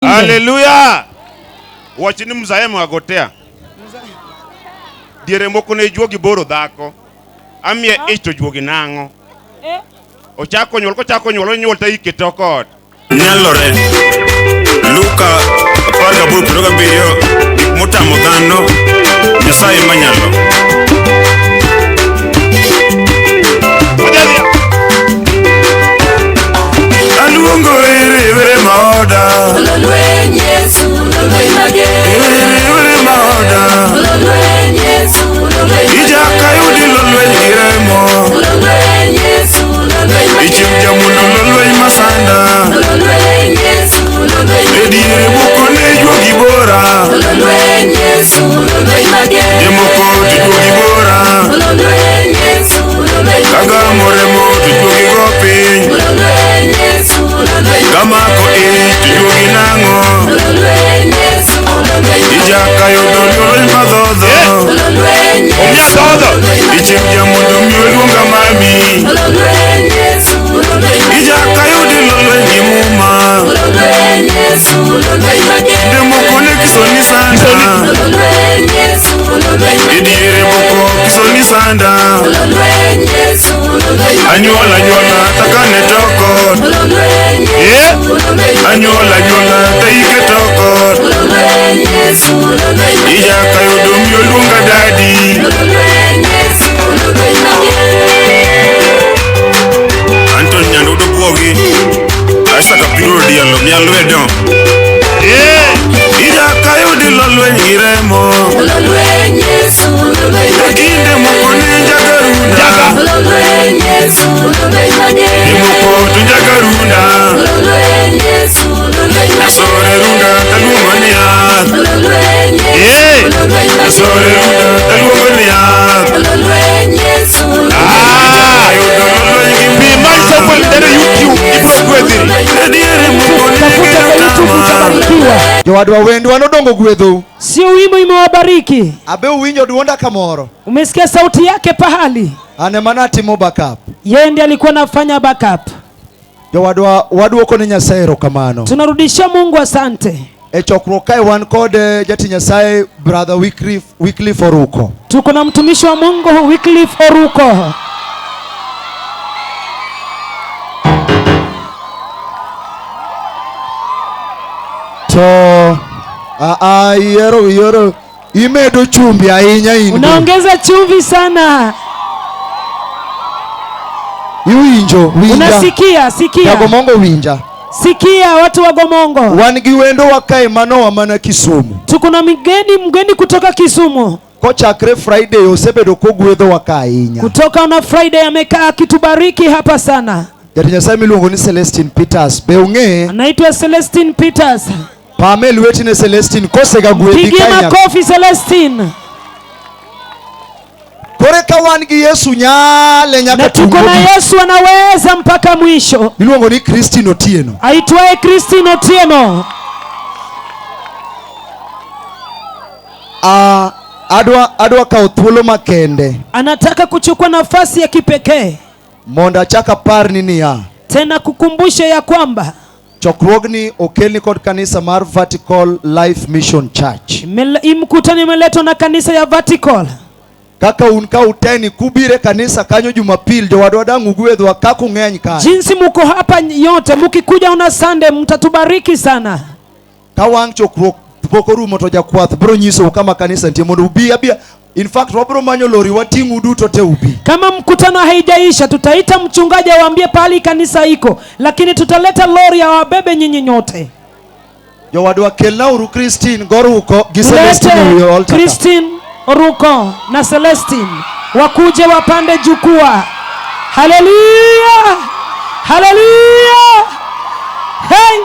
Haleluya. Wach ni mzae mwagotea. Diere moko ne juogi boro dhako. Amiye ich to juogi nang'o. Ochako nyuol kochako nyuol onyuol to ike toko ot. Nyalore. Luka 18:27 gik motamo dhano Nyasaye manyalo. Odhi adhiya. Aluongo ere were maoda. Ere were maoda. Ijaka yudi lolweny gi remo. Ichim jamundo lolweny masanda. E diere moko ne juogi bora. Jomoko to juogi bora. Kagamo remo to juogi go piny. Kamako ich to juogi nang'o. Ijaka yudo lolweny madhodho. Omiya dhodho. Ichim jamundo miyo luonga mami. Ijaka yudi lolweny gi muma. Kinde moko ne kisoni sanda. E diere moko kisoni sanda. Anyuola anyuola takane toko. Anyuola anyuola taike toko. Ijaka yudo miyo luonga dadi. Anton Nyandudu Bwogi. Isaac Apiro Diallo miya lwedo. Ijaka yudi lolweny gi remo. E kinde moko ne njagarunda. E moko to njagarunda. Nasore runda taluongo ni yath. Nasore runda taluongo ni yath. Ah. Ayudo lolweny gi Bi many Samuel Ndere YouTube ibiro gwedhiri. E diere moko ne Tafuta kwa YouTube tama. utabarikiwa. Jowadwa wendwa nodongo gwedhou. Sio wimbo imewabariki. Abe uwinjo duonda kamoro. Umesikia sauti yake pahali. An ema natimo backup. Yeye ndiye alikuwa anafanya backup. Jowadwa waduoko ne Nyasaye erokamano. Tunarudishia Mungu asante. E chokruok kae wan kod jatich Nyasaye brother Wycliffe Oruko. Tuko na mtumishi wa Mungu Wycliffe Oruko. To iero imedo chumbi ahinya in. Unaongeza chumvi sana. Iwinjo, winja. Unasikia, sikia. Jagomongo winja. Sikia watu wa Gomongo. Wan gi wendo wa kae manoa mana Kisumu. Tuko na mgeni kutoka Kisumu. Kochakre Friday osebedo kogwedhowa ka ahinya. Kutoka na Friday amekaa akitubariki hapa sana. Jatich Nyasaye miluongo ni Celestine Peters. Be ung'eye? Anaitwa Celestine Peters. Pame lweti ne Celestine kosega gwedhi Pigie ka nyaka. makofi Celestine. Kore ka wan gi Yesu nyale nyaka Na tuko na tung mogik. Yesu anaweza mpaka mwisho. Iluongo ni Christine Otieno. Aitwaye Christine Otieno. Adwa kawo thuolo makende. Anataka kuchukua nafasi ya kipekee. Mondo achak aparni niya. Tena kukumbusha ya kwamba chokruogni okelni kod kanisa mar Vertical Life Mission Church. Hii mkutano imeletwa na kanisa ya Vertical. Kaka un ka uteni kubire kanisa kanyo Jumapili jowadwa dang' ugwedhwa kaka ung'eny kae. Jinsi muko hapa yote mukikuja una Sunday mtatubariki sana. Ka wang' chokruok pok orumo to jakwath biro nyisou kama kanisa nitie mondo ubi abia. In fact wabiro manyo lori wating'u duto te ubi. Kama mkutano haijaisha tutaita mchungaji awaambie pahali kanisa iko, lakini tutaleta lori awabebe nyinyi nyote. Jowadwa kelnauru Christine Goruko gi Celestine Mlete ewi altar ka. Christine Oruko na Celestine wakuje wapande jukwaa. Haleluya! Haleluya! Hey!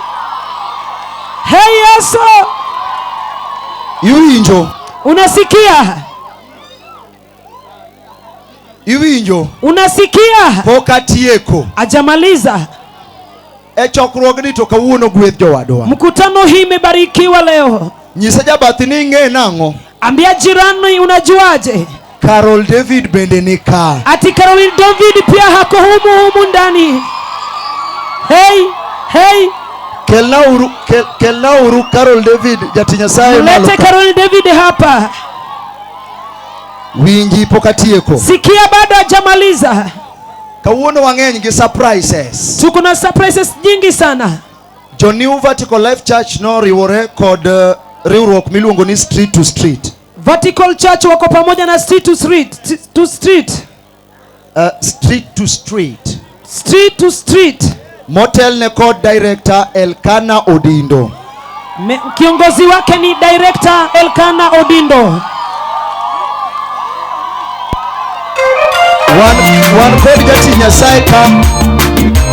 Hey Yesu! Iwinjo? Unasikia? Iwinjo? Unasikia? Pok atieko. Ajamaliza. E chokruogni to kawuono gwedh jowadwa. Mkutano hii imebarikiwa leo. Nyisa jabathi ni ing'e nang'o? Ambia jirani unajuaje? Carol David bende ni ka. Ati Caroline David pia hako humu humu ndani. Hey, hey. Kelnauru Carol David jatich Nyasaye malo Mlete ka. Carol David hapa. Winji pok atieko. Sikia, bado hajamaliza. Kawuono wang'eny gi surprises. Tuko na surprises nyingi sana. Jo New Vertical Life Church noriwore kod riwruok miluongo ni Street to Street. Vertical Church wako pamoja na Street to Street, to Street. Street to Street. Street to Street. Motelne kod director Elkana Odindo. Kiongozi wake ni director Elkana Odindo. Wan kod jatich Nyasaye ka.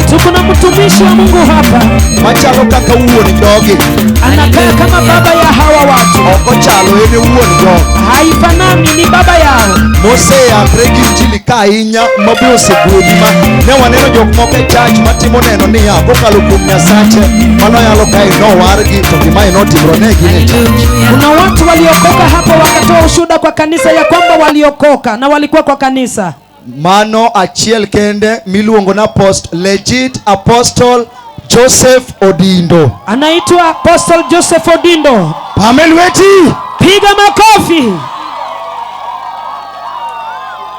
Tuko na mtumishi wa Mungu hapa. Machalo kaka wuon jogi. Anakaa kama baba ya hawa watu. Ok ochalo, en e wuon jogi. Haifanani, ni baba yao. Moseyakre gi injili ka ahinya mabe osegwedhi ma ne waneno jok moko e church matimo neno niya kokalo kuom Nyasache manoyalo kae nowargi to gimae notimore e church. Kuna watu waliokoka hapa wakatoa ushuhuda kwa kanisa ya kwamba waliokoka na walikuwa kwa kanisa. Mano achiel kende miluongo na Apostle legit Apostle Joseph Odindo. Anaitwa Apostle Joseph Odindo. Pame lweti. Piga makofi.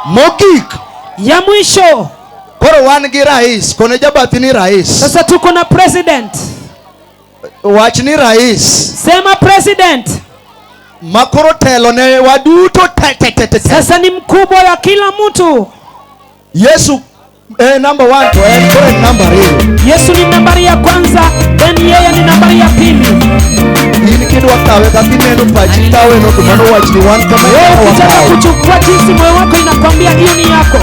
Mogik. Ya mwisho. Koro wan gi rais, kone jabathi ni rais. Sasa tuko na president. Wach ni rais. Sema president. Makoro telo ne waduto te te te te. Sasa ni mkubwa wa kila mtu. Yesu number 1 to en koro en namba 2. Yesu ni nambari ya kwanza, then yeye ni nambari ya pili. In kidwa kawe kaka ineno pachi kawe no to mano wach ni wan kama Wewe ukitaka kuchukua jinsi moyo wako inakwambia hiyo ni yako.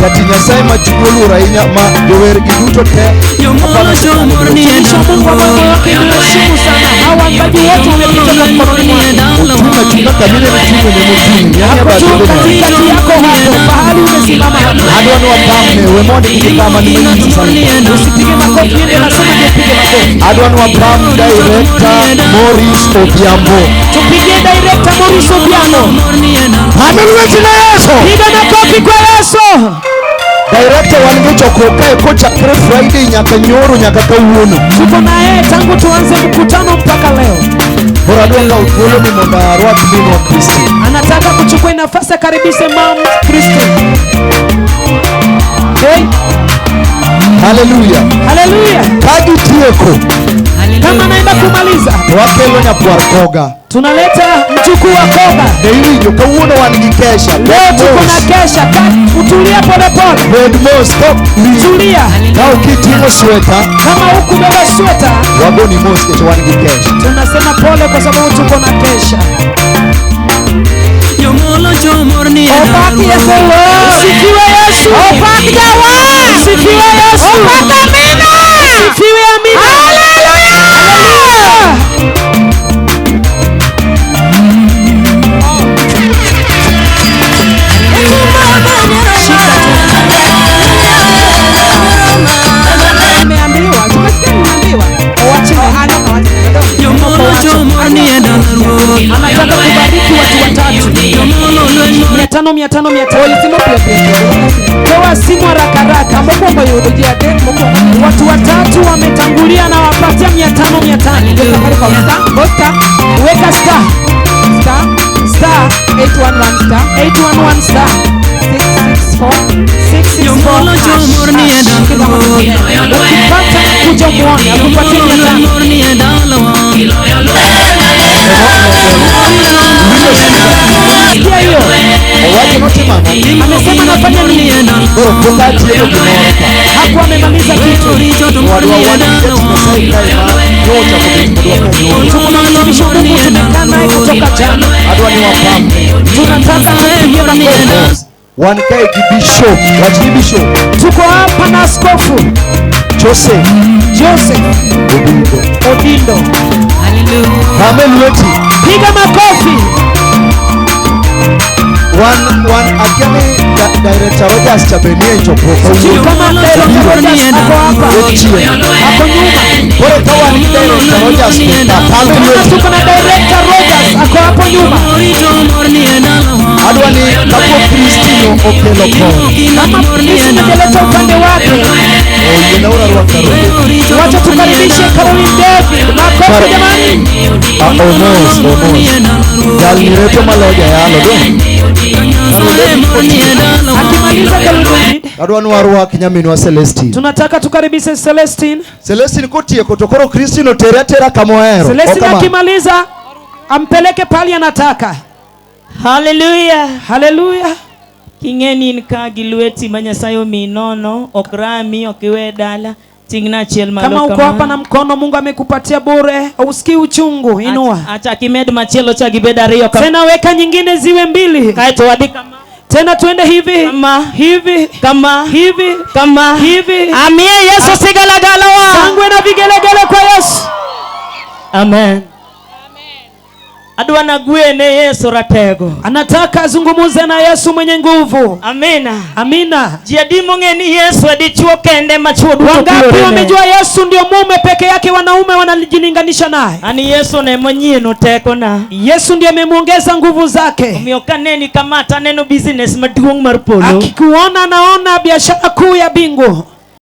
Jatich Nyasaye ma chuny oluoro ahinya ma jower gi duto te. Mtumishi wa Mungu ambaye moyo wake inaheshimu sana. Hawa waimbaji wote wamepita kwa mkononi mwake. Ochung' achung'a kamineno chung' ne mochung'. Yani Hapo tu katikati yako hapo, pahali umesimama hapo. Adwa ni wapamne, we mondo kik ipama ni manyisi sana. Usipige makofi, yeye anasema ndio pige makofi. Adwa ni wapam director Maurice Odhiambo. Tupigie director Maurice Odhiambo. Pame lweti na Yesu. Piga makofi kwa Yesu. Director wan gi chokruok kae kochakre Friday nyaka nyoro nyaka kawuono. Tuko na yeye tangu tuanze mkutano mpaka leo. Koro adwa kawo thuolo ni mondo arwak minwa Christine. Anataka kuchukua nafasi akaribishe mama Christine. Hey. Hallelujah. Hallelujah. Kagitieko. Kama naenda kumaliza. Wakelo nyakwar Koga. Tunaleta mjukuu wa Koga. Ne iwinjo kawuono wan gi kesha. Leo tuko na kesha. Utulia pole pole. Bed mos ka tulia. Ka ok iting'o sweta. Kama hukubeba sweta. Wagoni mos nikech wan gi kesha. Tunasema pole kwa sababu tuko na kesha. Opaki Yesu. Sifiwe Yesu. Opaki Jawa. Sifiwe Yesu. Opaki amina. Sifiwe amina. Hallelujah. Nimeambiwa, tumesikia nimeambiwa. Anataka kubariki watu watatu. 500, 500, 500. Toa simu haraka haraka. Watu watatu wametangulia na wapatia 500, 500. Weka star. Star. Star. 811 star. 811 star. 664. 664 hash. Ukipata kuja muone, akupatie 500. Sikia hiyo. Owacho notimo ang'o? Amesema anafanya nini? Koro pok atieko gimoro ka. Hakuwa amemaliza kitu. Wadwa wan gi jatich Nyasaye kae ma nochako bet kodwa ka nyoro. Tuko na mtumishi wa Mungu tumekaa naye kutoka jana. Adwa ni wapamne. Tunataka tupigie makofi. Wan kae gi bishop, wach ni bishop. Tuko hapa na askofu Joseph Joseph Odindo. Odindo. Pame lweti. Piga makofi. Wan akia ni Director Rogers cha be nie chokruok Sijui kawuono. kama Director Rogers ako hapa. Chien. Ako nyuma. Koro ka wan gi Director Rogers be ka pam Kama lweti. tuko na Director Rogers ako hapo nyuma. Adwa ni kapok Kristino okelo kony. Kama Kristo ameleta upande wake, Oyiena arwak Caroline. wacha tukaribishe Caroline David. Makofi jamani. Ah, omos, omos. Jalni reto maloyo jayalo dong. Akimaliza Caroline David, Adwa ni warwak nyaminwa Celestine. tunataka tukaribishe Celestine. Celestine kotieko to koro Kristino tere atera kama ohero. Celestine Ok kamano? akimaliza ampeleke pali anataka. Haleluya. Haleluya. King'e ni in ka gi lweti ma Nyasaye omiyi nono, ok rami, ok iwe dala, ting'na achiel malo Kama uko kama. hapa na mkono Mungu amekupatia bure, usikii uchungu, inua. Achak imed machielo chak ibed ariyo kama. Tena weka nyingine ziwe mbili. Kaeto wadhi kama. Tena tuende hivi Kama. hivi Kama. hivi Kama. hivi. Amiye Yesu sigalagala wa. Shangwe na vigelegele kwa Yesu. Amen. Adwa nagwene Yesu ratego. Anataka azungumuze na Yesu mwenye nguvu. Amina. Amina. Ji adi mong'e ni Yesu e dichuo kende ma chuo duto Wangapi kulorene? wamejua Yesu ndio mume peke yake, wanaume wanajilinganisha naye? An Yesu ne monyieno tekona. Yesu ndiye amemuongeza nguvu zake. Omiyo kaneni kama to aneno business maduong' mar polo. Akikuona anaona biashara kuu ya bingu.